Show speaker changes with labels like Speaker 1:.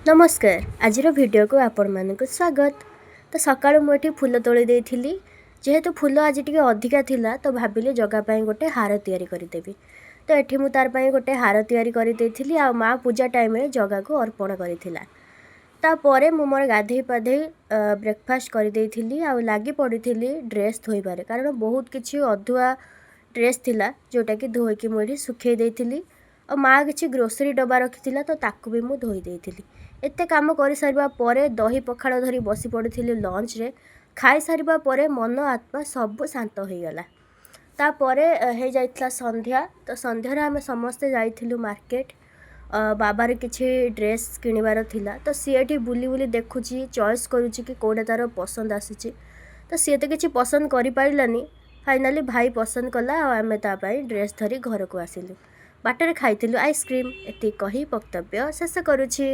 Speaker 1: ନମସ୍କାର, ଆଜିର ଭିଡ଼ିଓକୁ ଆପଣମାନଙ୍କୁ ସ୍ୱାଗତ। ତ ସକାଳୁ ମୁଁ ଏଠି ଫୁଲ ତୋଳି ଦେଇଥିଲି। ଯେହେତୁ ଫୁଲ ଆଜି ଟିକେ ଅଧିକା ଥିଲା, ତ ଭାବିଲି ଜଗା ପାଇଁ ଗୋଟେ ହାର ତିଆରି କରିଦେବି। ତ ଏଠି ମୁଁ ତାର ପାଇଁ ଗୋଟେ ହାର ତିଆରି କରିଦେଇଥିଲି ଆଉ ମା ପୂଜା ଟାଇମ୍ରେ ଜଗାକୁ ଅର୍ପଣ କରିଥିଲା। ତାପରେ ମୁଁ ମୋର ଗାଧେଇ ପାଧେଇ ବ୍ରେକଫାଷ୍ଟ କରିଦେଇଥିଲି ଆଉ ଲାଗି ପଡ଼ିଥିଲି ଡ୍ରେସ୍ ଧୋଇବାରେ, କାରଣ ବହୁତ କିଛି ଅଧୁଆ ଡ୍ରେସ୍ ଥିଲା, ଯେଉଁଟାକି ଧୋଇକି ମୁଁ ଏଠି ଶୁଖେଇ ଦେଇଥିଲି। ଆଉ ମା କିଛି ଗ୍ରୋସରୀ ଡବା ରଖିଥିଲା, ତ ତାକୁ ବି ମୁଁ ଧୋଇ ଦେଇଥିଲି। ଏତେ କାମ କରିସାରିବା ପରେ ଦହି ପଖାଳ ଧରି ବସି ପଡ଼ିଥିଲି ଲଞ୍ଚରେ। ଖାଇସାରିବା ପରେ ମନ ଆତ୍ମା ସବୁ ଶାନ୍ତ ହୋଇଗଲା। ତାପରେ ହେଇଯାଇଥିଲା ସନ୍ଧ୍ୟା। ତ ସନ୍ଧ୍ୟାରେ ଆମେ ସମସ୍ତେ ଯାଇଥିଲୁ ମାର୍କେଟ। ବାବାର କିଛି ଡ୍ରେସ୍ କିଣିବାର ଥିଲା। ତ ସିଏ ଏଠି ବୁଲି ବୁଲି ଦେଖୁଛି, ଚଏସ୍ କରୁଛି କି କେଉଁଟା ତାର ପସନ୍ଦ ଆସୁଛି। ତ ସିଏ ତ କିଛି ପସନ୍ଦ କରିପାରିଲାନି। ଫାଇନାଲି ଭାଇ ପସନ୍ଦ କଲା ଆଉ ଆମେ ତା ପାଇଁ ଡ୍ରେସ୍ ଧରି ଘରକୁ ଆସିଲୁ। ବାଟରେ ଖାଇଥିଲୁ ଆଇସ୍କ୍ରିମ୍। ଏତିକି କହି ବକ୍ତବ୍ୟ ଶେଷ କରୁଛି।